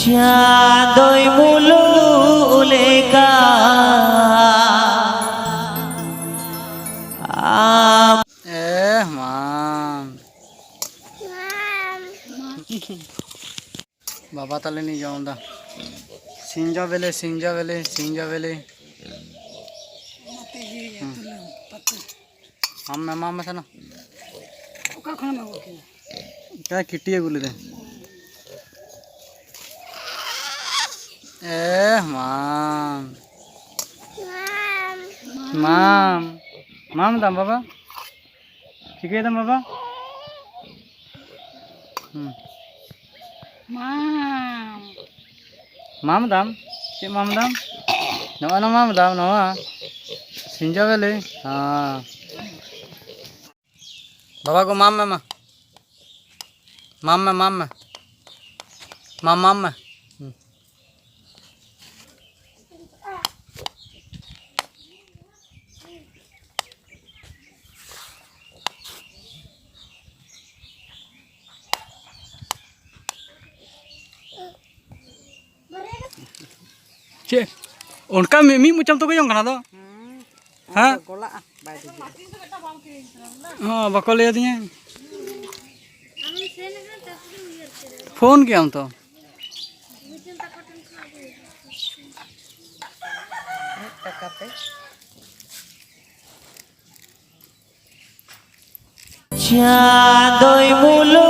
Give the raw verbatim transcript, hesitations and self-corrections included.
ᱪᱟᱸᱫᱚᱭ ᱢᱩᱞᱩᱜ ᱞᱮᱠᱟ ᱟᱢ᱾ ᱮ ᱢᱟ᱾ ᱵᱟᱵᱟ ᱛᱟᱞᱮ ᱱᱤ ᱡᱚᱢ ᱫᱟ᱾ ᱥᱤᱧᱡᱚ ᱵᱮᱞᱮ, ᱥᱤᱧᱡᱚ ᱵᱮᱞᱮ, ᱥᱤᱧᱡᱚ ᱵᱮᱞᱮ᱾ ᱟᱢ ᱢᱮ, ᱢᱟ ᱢᱮ ᱥᱮᱱᱟ᱾ ᱚᱠᱟ ᱠᱷᱚᱱᱮᱢ ᱟᱹᱜᱩ ᱠᱮᱫᱟ? ᱠᱟ ᱠᱤᱴᱤ ᱟᱹᱜᱩ ᱞᱮᱫᱟ᱾ ᱮ ᱢᱟᱢ᱾ ᱢᱟᱢ᱾ ᱢᱟᱢ ᱫᱟᱢ ᱵᱟᱵᱟ? ᱪᱤᱠᱟᱹᱭ ᱫᱟᱢ ᱵᱟᱵᱟ? ᱦᱩᱸ᱾ ᱢᱟᱢ᱾ ᱢᱟᱢ ᱫᱟᱢ? ᱪᱮᱫ ᱢᱟᱢ ᱫᱟᱢ? ᱱᱚᱣᱟ ᱱᱚᱣᱟ ᱢᱟᱢ ᱫᱟᱢ, ᱱᱚᱣᱟ᱾ ᱥᱤᱧᱡᱚ ᱵᱮᱞᱮ᱾ ᱦᱮᱸ᱾ ᱵᱟᱵᱟ ᱜᱳ, ᱢᱟᱢ ᱢᱮ, ᱢᱟ᱾ ᱢᱟᱢ ᱢᱮ, ᱢᱟᱢ ᱢᱮ᱾ ᱢᱟᱢ, ᱢᱟᱢ ᱢᱮ᱾ ᱦᱩᱸ᱾ ᱪᱮᱫ? ᱚᱱᱠᱟ ᱢᱤ-, ᱢᱤᱫ ᱢᱚᱪᱟᱢ ᱛᱚᱜᱚᱡ ᱡᱚᱝ ᱠᱟᱱᱟ ᱫᱚ? ᱦᱮᱸ? ᱜᱚᱞᱟᱜᱼᱟ, ᱵᱟᱭ ᱰᱩᱵᱩᱡᱚᱜᱼᱟ᱾ ᱦᱚᱸ, ᱵᱟᱠᱚ ᱞᱟᱹᱭ ᱟᱹᱫᱤᱧᱟ᱾ ᱯᱷᱳᱱ ᱠᱮᱜ ᱟᱢ ᱛᱚ? ᱢᱤᱫ ᱴᱟᱠᱟ ᱛᱮ᱾ ᱪᱟᱸᱫᱚᱭ ᱢᱩᱞᱩᱜ